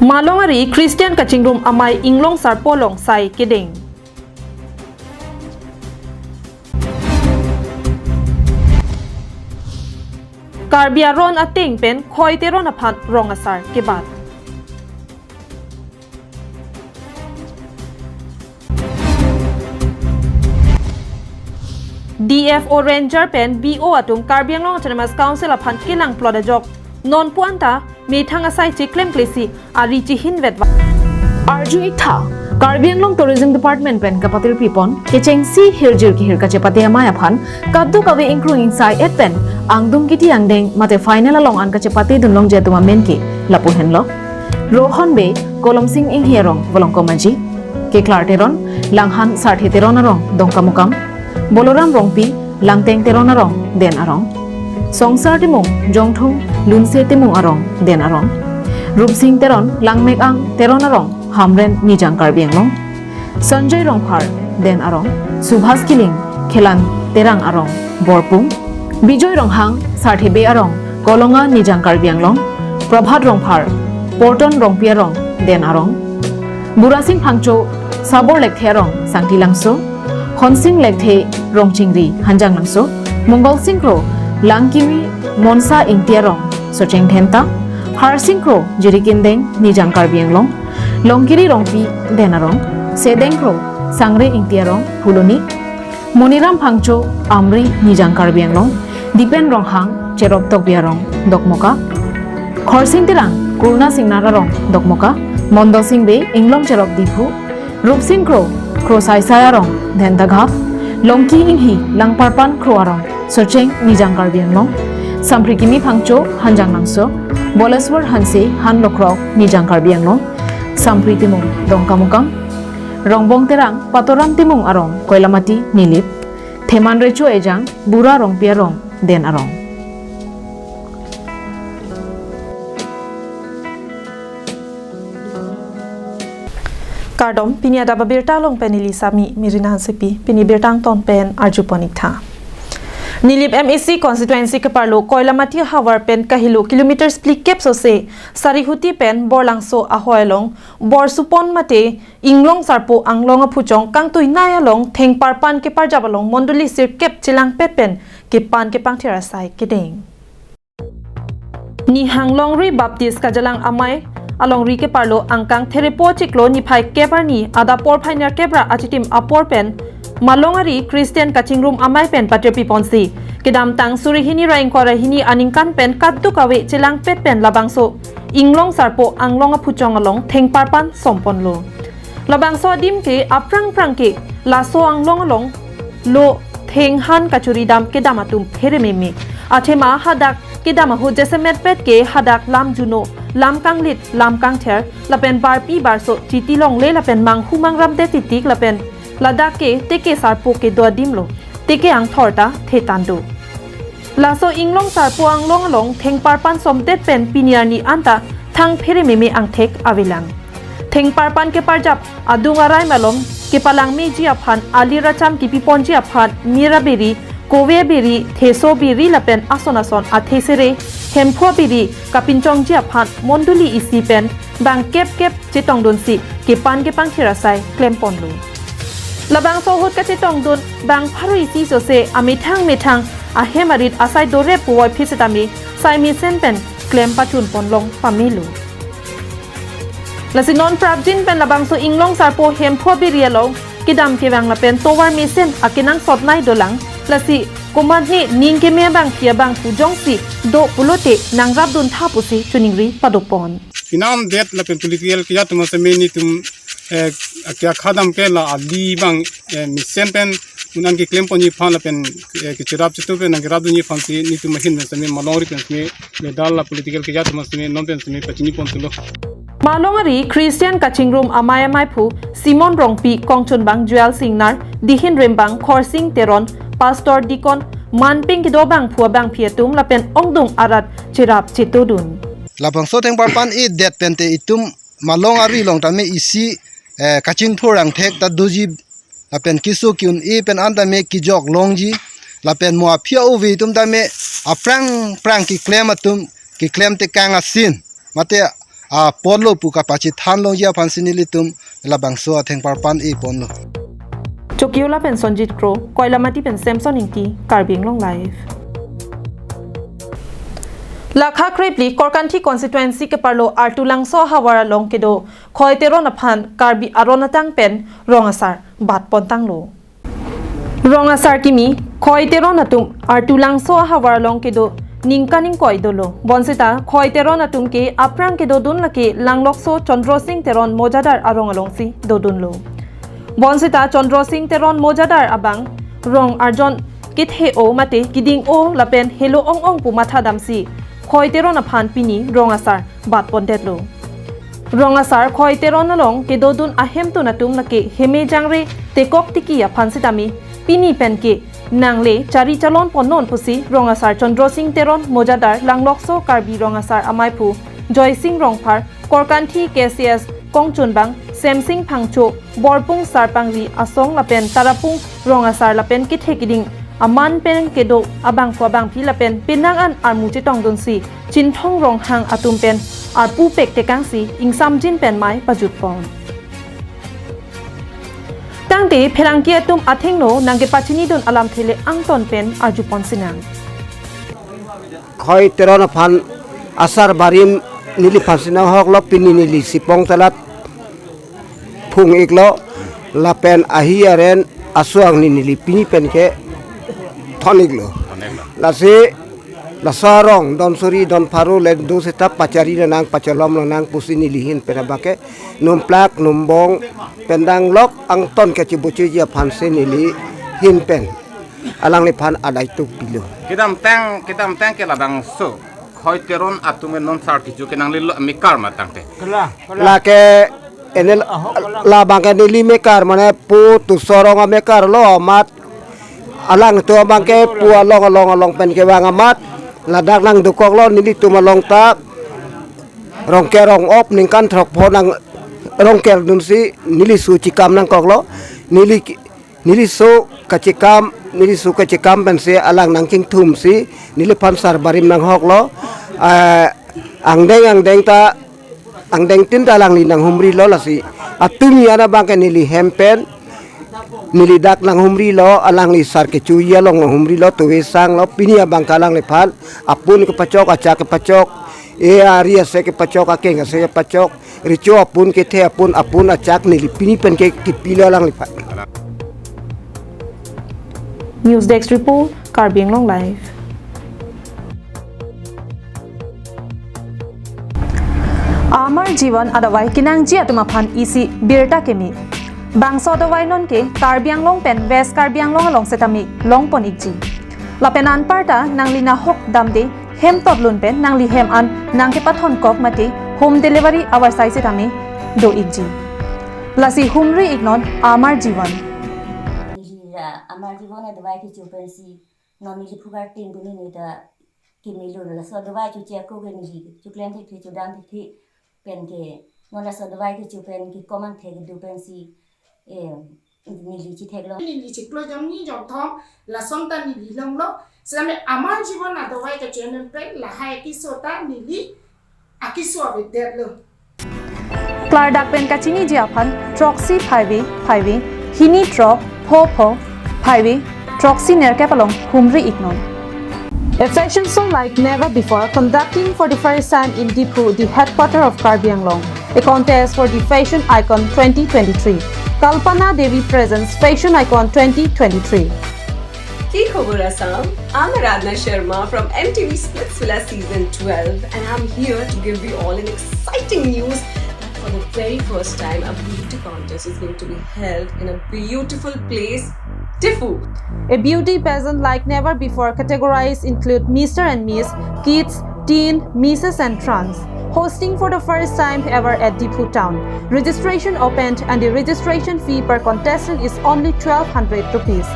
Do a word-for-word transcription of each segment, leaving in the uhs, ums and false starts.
Malong ari Christian Kachingrum Amei Inglong Sarpo along sai kedeng. Karbi aron ateng pen Khoi Teron aphan rong asar kebat. D F O, Ranger pen B O atum Karbi Anglong Autonomous Council aphan kelang plot ajok. Non puan ta methang asai cheklem klesi ari chehin vet va. Arju iktha, Karbi Anglong Tourism Department pen kapatir pipon, kechengsi hirjir kehir kachepate amei aphan, kadokave ingkrung ingsai et pen, angdung kiti angdeng mate final along an kachepate dunlongji atum amen ke lapu henlo. Rohon Bey, Kolomsing Inghi arong Volongkom Aji, Keklar Teron, Langhan Sarthe Teron arong Dongkamukam, Boloram Rongpi, Langteng Teron arong Den Arong, Songsar Timung, Jongthung, Lunse Timung arong Den Arong, Rupsing Teron, Langmek Ang Teron arong Hamren Nijang Karbi Anglong, Sanjay Rongphar Den Arong, Subhas Killing, Khelan Terang arong Borpung, Bijoy Ronghang Sarthe Bey arong Kolonga Nijang Karbi Anglong, Prabhat Rongphar, Porton Rongpi arong Den Arong, Burasing Phangcho, Sabor Lekthe arong Sangtilangso, Khonsing Lekthe Rongchingri Hanjanglangso, Mongolsing Kro, Langkimi Monsa Ingti arong Socheng Dhenta, Harsing Kro Jirikindeng Nijang Karbi Anglong, Longkiri Rongpi Den Arong, Sedeng Kro Sangre Ingti arong Phuloni, Moniram Phangcho Amri Nijang Karbi Anglong, Dipen Ronghang Cherop Tokbi arong Dokmoka, Khorsing Terang Kurna Singnar arong Dokmoka, Mondol Sing Bey Inglong Cherop Diphu, Rupsing Kro Kro Saisai arong Dhendaghat, Longki Inghi Langparpan Kro arong Socheng Nijang Karbi Anglong, Samprikimi Phangcho Hanjanglangso, Boleswar Hanse Han Lokrok Nijang Karbi Anglong, Sampri Timung Dongkamukam, Rongbong Terang Patoram Timung arong Koilamati Nilip, Theman Recho Ejang Bura Rongpi arong Den Arong. Kardom, pini adap abirta along pen neli Sami Mirina Hansepi, pini birta angton pen arjupon iktha. Nilip M A C constituency keparlo Koilamati havar pen kahelo kilometers phlikep sose Sarihuti pen Borlangso ahoi along Borsupon mate Inglong Sarpo Anglong aphuchong kangtuinei along thengparpan keparjap along mondoli sirkep chelangpet pen kepan kepangthir asai kedeng. Nihang Longri Baptist Kajalang Amei alongri keparlo angkang Therepo chiklo niphai kep arni adap porphai nerkep ra achitim apor pen Malong ari Christian Kachingrum Amei pen patir piponsi kedamtang suri hini ra ingkoi ra hini aningkan pen kadokave chelangpet pen labangso Inglong Sarpo Anglong aphuchong along thengparpan somponlo. Labangso adim ke aphrang phrang ke laso anglong along lo thenghan kachuri dam kedam atum pherememe. Athema hadak kedam ahut jasemetpet ke hadak lam juno, lam kanglit, lam kangther, lapen barpi barso chiti longle lapen manghu mangramde titik lapen ladak ke teke sarpo kedo adimlo, teke angthor ta thetan do. Laso Inglong Sarpo Anglong along thengparpan somdet pen pini arni anta thang pherememe angthek avelang. Thengparpan keparjap adung arai malom kepalangmeji aphan, ali racham kipiponji aphan, mir abiri, kove abiri, theso abiri lapen ason ason athesere, hemphu abiri kapinchongji aphan mondoli isi pen bang kep kep chetongdunsi kepan kepangthir asai klemponlo. Labangso ahut kachetongdun bang pharo isi sose amethang methang ahem arit asai dore puvoiphit setame sai mesen pen klem pachunpon long pamelo. Lasi non prapjin pen labangso Inglong Sarpo hemphu abiri along kedam kevang lapen tovar mesen akenangsot nei dolang, lasi komatne ning keme abangpi abangphu jongsi do pulote nangrapdun tha pusi choningri padopon. Pinam det lapen political kejat atum seme netum, eh, akhei akhei dam ke la ali bang, eh, mesen pen un-an keklemponji aphan lapen, eh, kecherap chetu pen nangkerapdunji aphansi netum ahin pen seme Malong ari pen seme ledal la political kejat atum seme non pen seme pachinipontulo. Malong ari Christian Kachingrum Amei ameiphu Simon Rongpi, kongchunbang Joel Singnar, dihin rimbang Khorsing Teron, Pastor Deacon, manping kedo abangphu abangpi atum lapen ongdung arat cherap chetudun. Labangso thengparpan-i det pente itum Malong ari along tame isi, eh, kachinthur angthek ta doji lapen keso ke-un-e pen an tame kejok longji lapen mo aphi a-ove atum tame aphrang phrang keklem atum keklem tekang asin mate aponlo pu kapachethan longji aphansi nelitum labangso athengparpan-e ponlo. Chokiola pen Sonjit Kro, Koilamati pen Samson Ingti, Karbi Anglong Live. Lakha krephli Korkanthi constituency keparlo Artulangso ahavar along kedo Khoi Teron aphan Karbi aron atang pen rong asar bat pontanglo. Rong asar kimi Khoi Teron atum Artulangso ahavar along kedo ningkan ingkoi dolo. Bonseta Khoi Teron atum ke aphrang kedodun lake Langlokso Chandra Singh Teron Mojadar arong alongsi dodunlo. Bonseta Chandra Singh Teron Mojadar abang rong arjon kethe-o mate keding-o lapen helo ong-ong pu matha damsi Khoi Teron aphan pini rong asar bat pondetlo. Rong asar Khoi Teron along kedodun ahemtun atum lake heme jangre tekok tiki aphan sitame pini penke nangle chari chalon ponnon pusi rong asar Chandra Singh Teron Mojadar Langlokso Karbi rong asar amaiphu Joy Singh Rongphar, Korkanthi K C S kongchunbang Semsing Phangcho, Borpung Sarpangri asong lapen Tarapung rong asar lapen kethe keding aman pen kedo abangphu abangphi lapen penang an armu chetongdunsi Chinthong Ronghang atum pen arpu pek tekangsi ingsamjin pen mei pajutpon. Tangte pherangke atum athengno nangkepachinidun alamthe le angton pen arjupon sinang. Khoi Teron aphan asar barim neliphan si nanghoklo, pini neli sipong talat phung-iklo lapen ahi aren aso angni neli pini penke thon-iklo. Lasi laso arong don suri don pharo le do seta pachari lonang pacholom lonang pusi neli ahin pen abangke numplak numbong pen danglok angton kechibuchuji aphansi neli ahin pen alangliphan adai tuk pilo. Kedamtang, kedamtang ke labangso Khoi Teron atum non sar kecho ke nanglelo amekar ma tangte. Kela, kela. Lake ene labangke neli mekar mane pu Tusorong amekar lo amat, alangtum abangke pu along along along pen kevang amat, ladak nangdukoklo nelitum along ta Rongker rong-op ningkan throkpho nang rongker dunsi neli su chekam nangkoklo, neli ki-, neli su kachekam, neli su kachekam pensi alang nangkingthumsi neliphan sar barim nanghoklo. Eh, angdeng angdeng ta, angdengtin ta alangli nanghumrilo lasi atumi an abangke neli hem pen neli dak nanghumrilo, alangli sar kechoji along nanghumrilo, tove sanglo, pini abangke alangliphan apun kepachok, achak kepachok, e ari ase kepachok, akeng ase kepachok, recho apun kethe apun, apun achak neli pini penke kepilo alangliphan. News Desk Report, Karbi Anglong Live. Amar Jeevan adavai kenangji atum aphan isi birta keme. Bangso adavai nonke Karbi Anglong pen West Karbi Anglong along setame longpon-ikji. Lapen anparta nangli nahok damde hem totlun pen nangli hem an nangkepathon kok mate home delivery avarsai setame do-ikji. Lasi humri-iknon Amar Jeevan. Neli la Amar Jeevan adavai kecho pensi non neli phukar tin puni neli ta keme lo, laso adavai choche ako ke neli choklem thekthe chodam thekthe penke non laso adavai kecho pen kekom angthek kedo pensi, eh, neli chetheklong. Neli chiklo jongni jongthom lason ta neli longlo. Setame Amar Jeevan adavai kecho pen lahai keso ta neli akeso avedetlo. Klardak pen kachiniji aphan throksi phaive phaive hini throk pho pho phaive throksi nerkep along humri-iknon. A fashion show like never before conducting for the first time in Diphu, the headquarter of Karbi Anglong. A contest for the fashion icon twenty twenty-three. Kalpana Devi presents Fashion Icon twenty twenty-three. কি খবৰ Assam? I'm Aradhna Sharma from M T V Splitsvilla season twelve, and I'm here to give you all an exciting news that for the very first time, a beauty contest is going to be held in a beautiful place, Diphu. A beauty pageant like never before. Categories include Mister and Miss, Kids, Teen, Misses and Trans. Hosting for the first time ever at Diphu town. Registration opened and the registration fee per contestant is only twelve hundred rupees.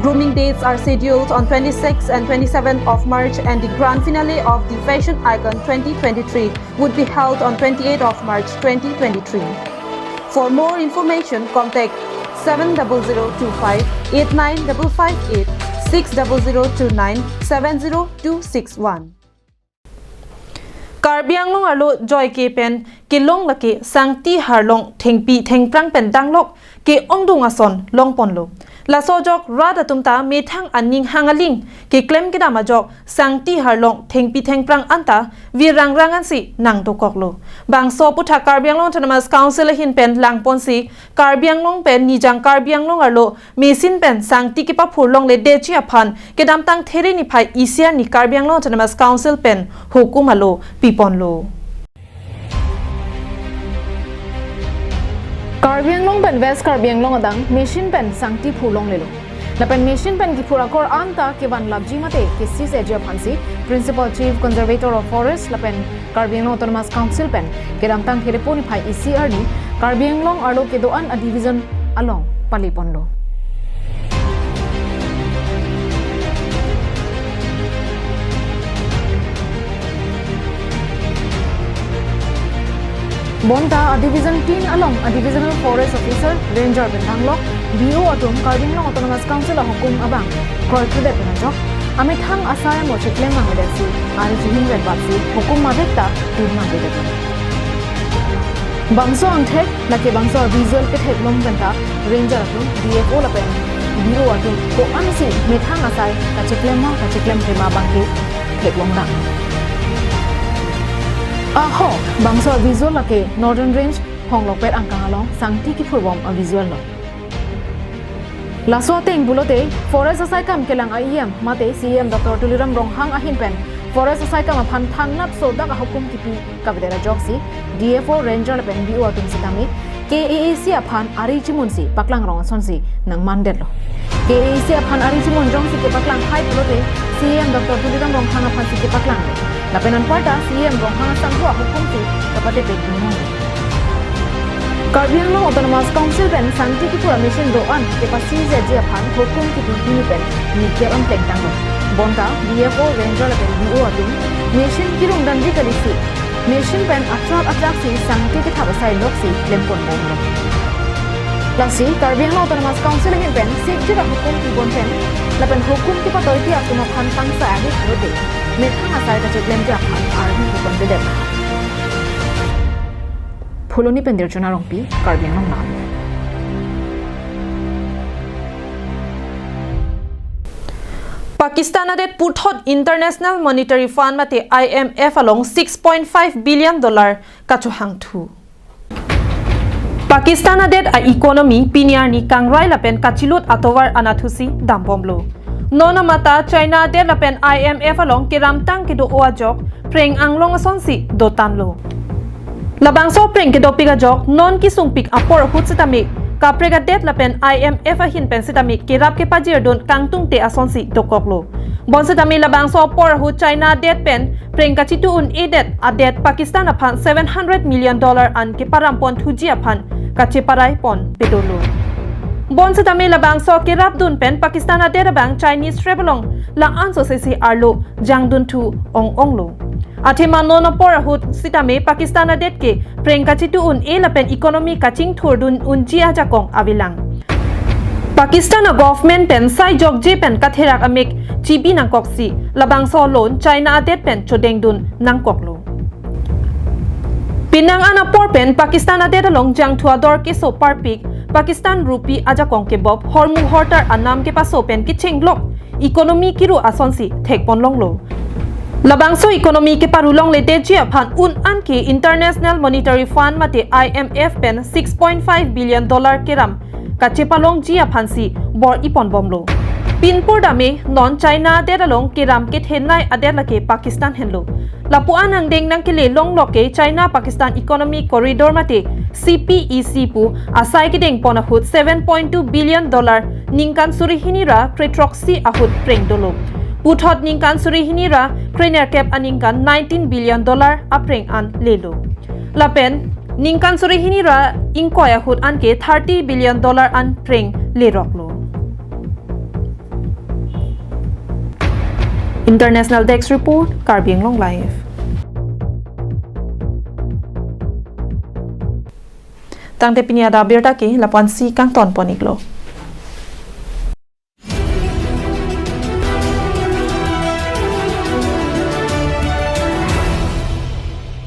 Grooming dates are scheduled on twenty-sixth and twenty-seventh of March, and the grand finale of the Fashion Icon twenty twenty-three would be held on twenty-eighth of March twenty twenty-three. For more information, contact seven double zero two five eight nine double five eight, six double zero two nine seven zero two six one. Karbi Anglong arlo joike pen kelong lake sangti harlong thengpi thengphrang pen danglok ke-ongdung ason longponlo. Laso ajok rat atum ta methang aning hang aling keklem kedam ajok sangti harlong thengpi thengphrang anta virang rang ansi nangdokoklo. Bangso aputhak Karbi Anglong Autonomous Council ahin pen langponsi Karbi Anglong pen Nijang Karbi Anglong arlo machine pen sangti kepaphur longledetji aphan kedamtang There niphai isi arni Karbi Anglong Autonomous Council pen hukum alo piponlo. Karbi Anglong pen West Karbi Anglong adang machine pen sangti phur longlelo. Lapen machine pen kiphur akor anta kevan lapji mate kesis eji aphansi Principal Chief Conservator of Forest lapen Karbi Anglong Autonomous Council pen kedamtang There niphai isi arni Karbi Anglong arlo kedo-an a division along paliponlo. Bonta a division tin along a divisional forest officer, ranger pen danglok, D O atum Karbi Anglong Autonomous Council ahukum abang kroikredet pen ajok amethang asai amo cheklem mangledetsi ari chihin vet batsi hukum madet ta dun mangledetlo. Bangso angthek lake bangso visual ketheklong penta ranger atum, D F O lapen D O atum ko-ansi methang asai kacheklem ma kacheklemkle ma abangke theklongdam. Aho, bangso visual lake Northern Range Honglokpet angkang along sangti kiphurbom a visual lo. Laso ateng pulote Forest asaikam kelang a E M mate C E M Doctor Tuliram Ronghang ahin pen Forest asaikam aphan thangnat sodak ahukum kipi kavedet ajoksi D F O, ranger lapen D O atum sitame K A A C aphan ari chimunsi paklang rong asonsi nangmandetlo. K A A C aphan ari chimun jongsi kepaklang hai pulote C E M Doctor Tuliram Ronghang aphansi kepaklanglo. Lapen anparta C E M Ronghang asangho ahukumsi kapatepet dunlo. Karbi Anglong Autonomous Council pen sangti kiphur a machine do-an kepasijiji aphan hukum kipi pini pen ningkep an plengtanglo. Bonta D F O, ranger lapen D O atum machine kirung damji kalisi machine pen atrak atraksi sangti kethap asai loksi klemponbomlo. Lasi Karbi Anglong Autonomous Council ahin pen sikjit ahukum pibom pen lapen hukum kepatoipi atum aphan pangsa ari pulote methang asai kacheklemji aphan arni kiponpedet. Phuloni pen Dirjona Rongpi, Karbi Anglong Live. Pakistan adet puthot International Monetary Fund mate I M F along six point five billion dollar kachohangthu. Pakistan adet a economy pini arni kangrai lapen kachilut atovar anatthusi dambomlo. Non amata China adet lapen I M F along keramtang kedo-o ajok phreng anglong asonsi dotanlo. Labangso phreng kedopik ajok non kesungpik apor ahut sitame kaprek adet lapen I M F ahin pen sitame kerap kepajirdun kangtungte asonsi dokoklo. Bonsitame labangso apor ahut China adet pen phreng kachitu un-edet adet Pakistan aphan seven hundred million dollar an keparamponthuji aphan kacheparaiponpedolo. Bonsitame labangso kerapdun pen Pakistan adet abang Chinese rep along la-an sosesi arlo jangdunthu ong-onglo. Athema non apor ahut sitame Pakistan adet ke phreng kachitu un-e lapen economy kachingthurdun unji ajakong avelang. Pakistan a government pen sai jokje pen katherak amek chibi nangkoksi labangso loan China adet pen chodengdun nangkoklo. Penang an apor pen Pakistan adet along jangthu ador keso parpik Pakistan rupee ajakong kebop hormu hortar anam kepaso pen kechengblok economy kiru asonsi thekponlonglo. Labangso economy keparu longledetji aphan un-an ke International Monetary Fund mate I M F pen six point five billion dollar keram kachepalongji aphansi bor-iponbomlo. Pinpur dame non China adet along keram kethenei adet lake Pakistan henlo. Lapu-an angdeng nangkele longlok ke China Pakistan Economic Corridor mate C P E C pu asai kedengpon ahut seven point two billion dollar ningkan suri hini ra kre throksi ahut phreng dolo. Puthot ningkan suri hini ra krenerkep aningkan nineteen billion dollar aphreng an lelo. Lapen ningkan suri hini ra ingkoi ahut anke thirty billion dollar an phreng leroklo. International Desk Report, Karbi Anglong Live. Tangte pini adap abirta ke lapu-ansi kangtonpon-iklo.